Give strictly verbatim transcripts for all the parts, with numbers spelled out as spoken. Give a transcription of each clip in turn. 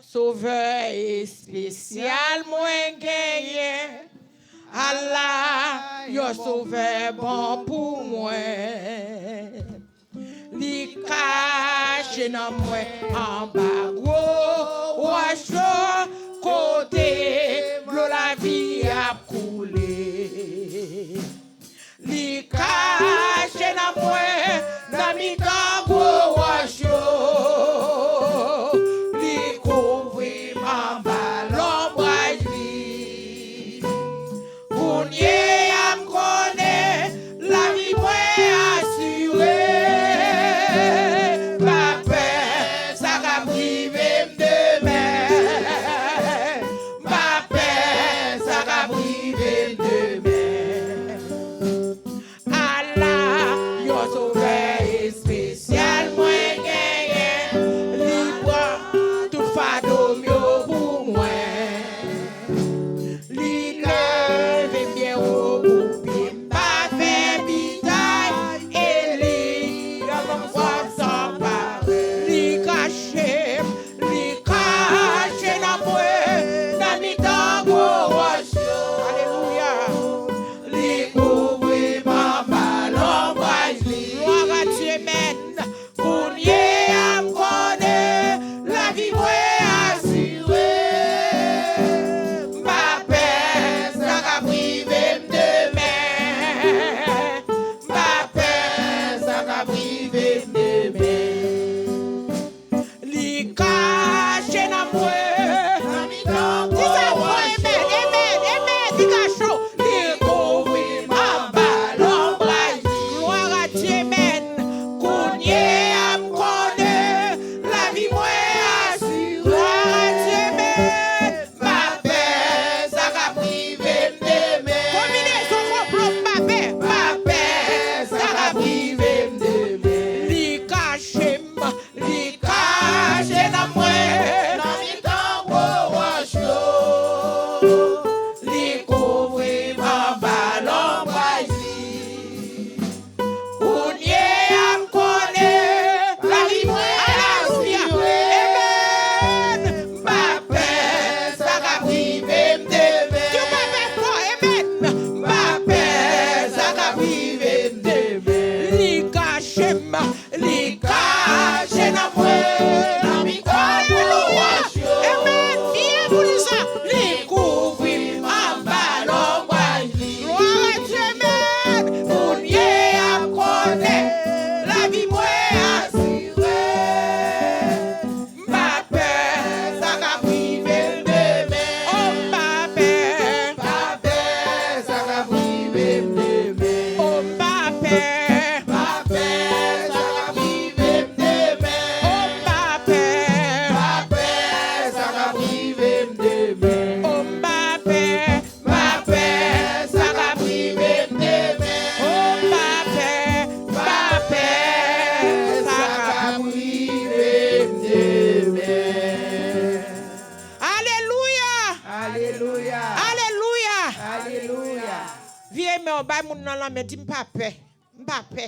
Sovè espesyal mwen genyen, ala yon sovè bon pou mwen. Li kache nanm mwen anba gwo wòch yo, kote dlo lavi ap koule. Li kache nanm mwen nan mitan gwo wòch yo. Li kouvri m anba lonbraj li. Kounye a m konnen lavi mwen asire. M pa pè sa k ap rive m demen. M pa pè sa k ap rive m demen. Ala yon sovè espesyal mwen genyen. Li pran tout fado m yo pou mwen. Li leve m byen wo pou pye m pa fè bitay. E li ban m fòs san parèy. Li kache m, li kache nanm mwen nan mitan gwo wòch yo. Alelouya. Li kouvri m anba lonbraj li. Gloire à Dieu, amen. Kounye a m konnen lavi mwen asire. M pa pè sa k ap rive m demen. M pa pè sa k ap rive m demen. Li kache nanm mwen. Di sa fò, amen, amen, amen. Li kache w. Li kouvri m anba lonbraj li. Gloire à Dieu, amen. Kounye a m konnen lavi mwen asire. Gloire à Dieu, amen. M pa pè sa k ap rive m demen. Konbinezon konplo, m pa pè. M pa pè sa k ap rive m demen. Li kache m, li kache nanm mwen nan mitan gwo wòch yo. Li kouvri m anba lonbraj li. Kounye a m konnen lavi mwen asire. Amen. M pa pè sa k ap rive m demen. Di w pa pè fò, amen. M pa pè sa k ap rive m demen. Li kache m, li kache nanm mwen nan mitan gwo wòch yo. Amen. Fye pou li sa. Li kouvri m anba lonbraj li. Gloire à Dieu, amen. Kounye a m konnen lavi mwen asire. M pa pè sa k ap rive m demen. Oh, m pa pè. M pa pè sa k ap rive m demen. Oh, m pa pè. M pa pè sa k ap rive m demen. Oh, m pa pè. M pa pè sa k ap rive m demen. Oh, m pa pè. M pa pè sa k ap rive m demen. Oh, m pa pè, m pa pè sa k ap rive m demen. Alelouya! Alelouya! Alelouya! Alelouya! Vire men w, bay moun nan lanmen, di, "M pa pè." M pa pè.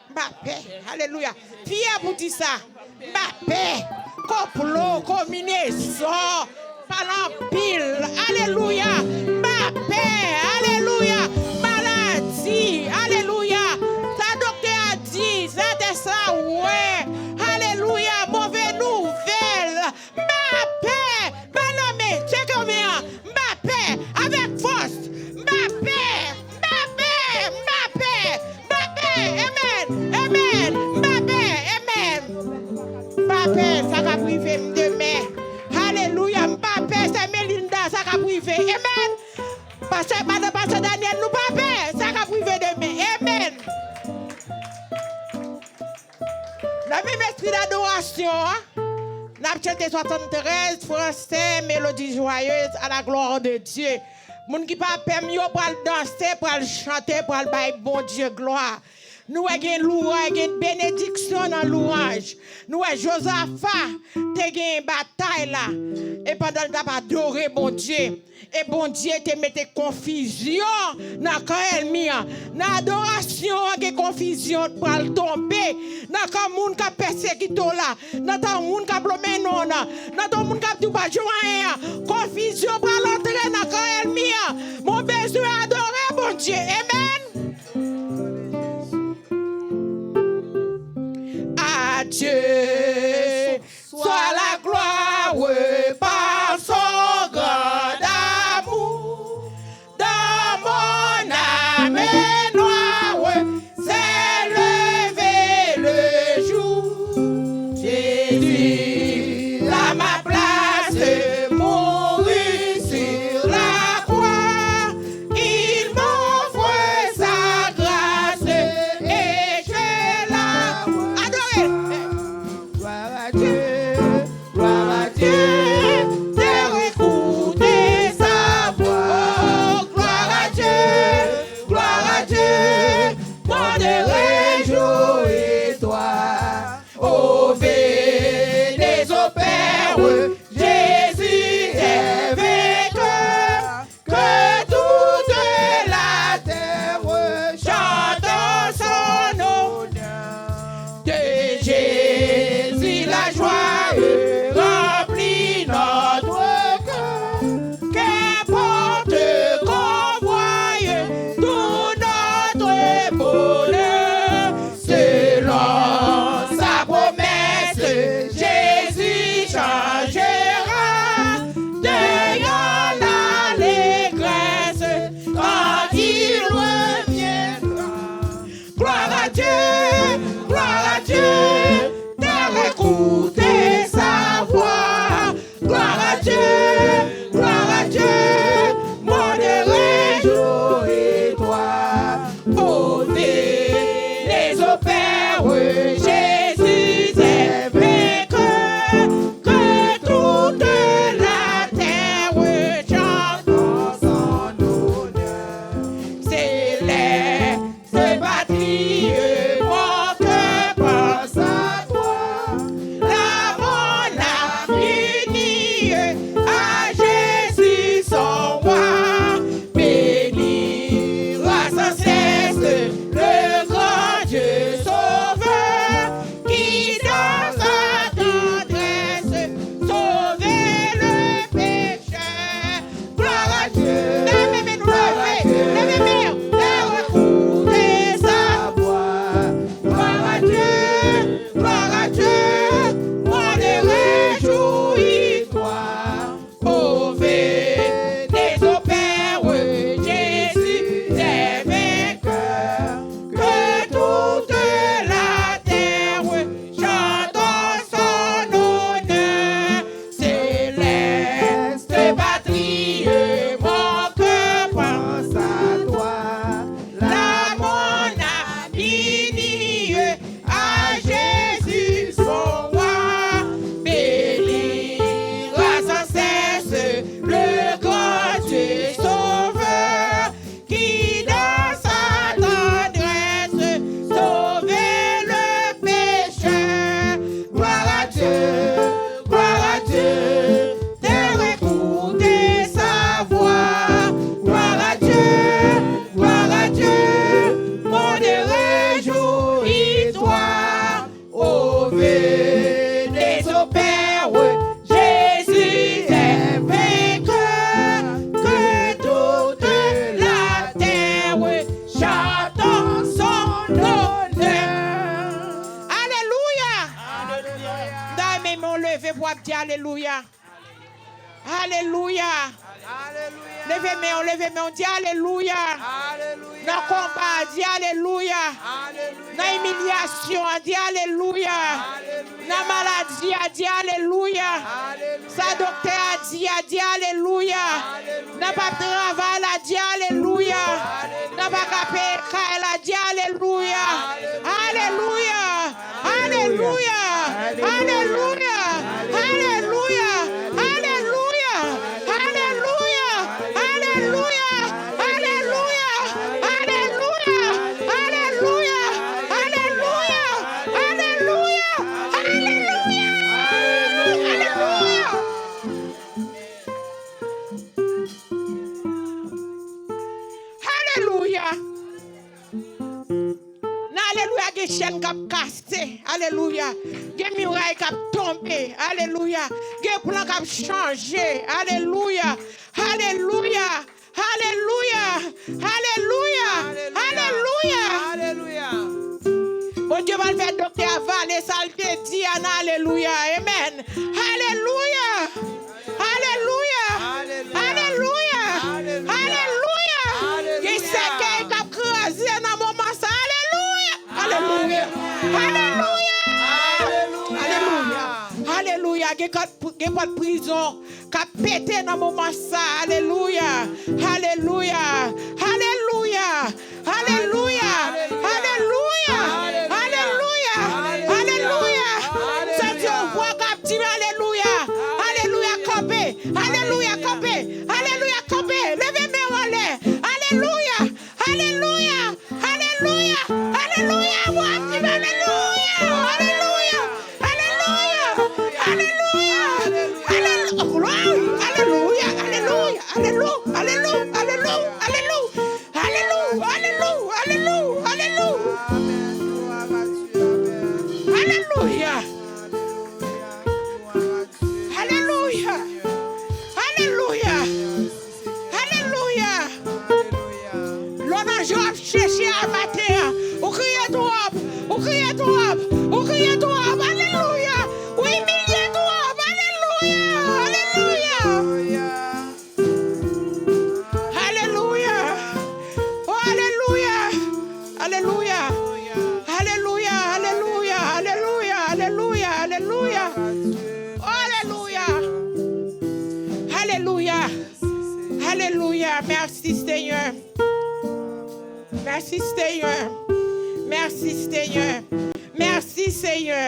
M pa pè. Alelouya. Fye pou di sa. M pa pè. Konplo, konbinezon, pale anpil. Alelouya. M pa pè. Alelouya. Maladi. Alelouya. Sa doktè a di, sa tès la wè. Alelouya. Move nouvèl. M pa pè. Bay lanmen, tcheke w men an. M pa pè. Avèk fòs. M pa pè. M pa pè. M pa pè. M pa pè. Amen. Amen. M pa pè. Amen. M pa pè sa k ap rive m demen. Alelouya. M pa pè sè Melinda sa k ap rive. Amen. Pastè, madan pastè Daniel, nou pa pè sa k ap rive demen. Amen. Nan menm espri dadorasyon an, n ap chante swasanntrèz fransè, Mélodie joyeuse à la gloire de Dieu. Moun ki pa pè m yo pral danse, pral chante, pral bay Bondye glwa. Nou wè gen louray, gen benediksyon nan louray. Nou wè Jozafa te gen batay la. E pandan l t ap adore Bondye, e Bondye te mete konfizyon nan kan ènmi an. Nan adorasyon an, gen konfizyon pral tonbe nan kan moun k ap pèsekite w la, nan tan moun k ap lonmen non w nan, nan tan moun k ap di w pa t jwenn anyen an. Konfizyon pral antre nan kan ènmi an. Mwen bezwen adore Bondye. Amen. À Dieu soit la gloire par son grand amour. Dans mon âme noire s'est levé le jour. Jésus, à ma place, mourut sur la croix. Il m'offre sa grâce et je la adore. Gloire à Dieu, gloire à Dieu, de réécouter sa voix. Oh, gloire à Dieu, gloire à Dieu, monde, réjouis-toi. Ô venez, ô père, Jésus est vainqueur. Que toute la terre chante son honneur. De Jésus la joie remplit notre cœur. Qu'importe qu'on voie tout notre bonheur, selon sa promesse, Jésus changera de joie l'allégresse quand il reviendra. Gloire à Dieu, gloire à Dieu, de réécouter sa voix. Gloire à Dieu, gloire à Dieu, monde, réjouis-toi. Ô venez, ô père, Jésus est vainqueur, que toute la terre chante en son honneur. Célèbre Cette patrie, mon cœur pense à toi. Là, mon âme unie à Jésus son roi bénira sans cesse le grand Dieu sauveur qui dans sa tendresse sauvait le pécheur. Gloire à Dieu. Leve men nou leve. Leve men yo. Leve. Écoutez sa voix. Gloire à Dieu. Gloire à Dieu. Monde, réjouis-toi. Ô venez, ô père, Jésus est vainqueur. Que toute la terre chante en son honneur. Céleste patrie, mon cœur pense à toi. Là, mon âme unie à Jésus son roi bénira sans cesse le grand Dieu sauveur qui dans sa tendresse sauvait le pécheur. Gloire à Dieu, gloire à Dieu, de réécouter sa voix. Gloire à Dieu, gloire à Dieu, monde, réjouis-toi. Ô venez, ô père, Jésus est vainqueur, que toute la terre chante en son honneur. Alelouya! Alelouya! Dayè, men w leve pou w ap di alelouya. Alelouya. Alelouya. Leve men w, leve men w, di alelouya. Alelouya. Nan konba, di alelouya. Alelouya. Nan imilyasyon an, di alelouya. Alelouya. Nan maladi a, di alelouya. Alelouya. Sa doktè a di a, di alelouya. Alelouya. Nan pa travay la, di alelouya. Alelouya. Nan pa ka peye kay la, di alelouya. Alelouya. Alelouya. Alelouya. Alelouya. Gen miray k ap tonbe. Alelouya. Gen plan k ap chanje. Alelouya. Alelouya. Alelouya. Alelouya. Alelouya. Alelouya. Alelouya. Bondye pral fè doktè a vale sa l te di a nan alelouya. Amen. Alelouya. Alelouya. Alelouya. Alelouya. Alelouya. Alelouya. Alelouya. Gen sèkèy k ap kraze nan moman sa. Alelouya. Alelouya. Alelouya. Alelouya. Alelouya. Alelouya. Gen kat, gen pòt prizon k ap pete nan moman sa. Alelouya. Alelouya. Alelouya. Alelouya. Alelouya. Alelouya. Alelouya. Alelouya. Santi yon vwa k ap di m alelouya. Alelouya, kanpe. Alelouya, kanpe. Alelouya, kanpe. Leve men w anlè. Alelouya. Alelouya. Alelouya. Alelouya. Vwa ap di m alelouya. Alelouya. Alelouya. Alelouya. Alelouya. Glwa. Alelouya. Alelouya. Alelouya. Alelouya. Alelouya. Alelouya, alelouya, alelouya, alelouya. Alelouya. Alelouya. Alelouya. Alelouya. Lè w nan je w ap chèche a maten an, ou kriye twòp, ou kriye twòp, ou kriye twòp. Alelouya. Ou imilye twòp. Alelouya. Alelouya. Alelouya. Oh, alelouya. Alelouya. Alelouya, alelouya, alelouya, alelouya, alelouya. Oh, alelouya. Alelouya. Alelouya. Mèsi, Senyè. Mèsi, Senyè. Mèsi, Senyè. Mèsi, Senyè.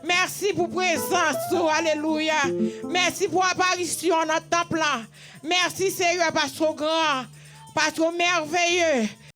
Mèsi pou prezans ou. Alelouya. Mèsi pou aparisyon nan tanp lan. Mèsi, Senyè, paske w gran, paske w mèveye,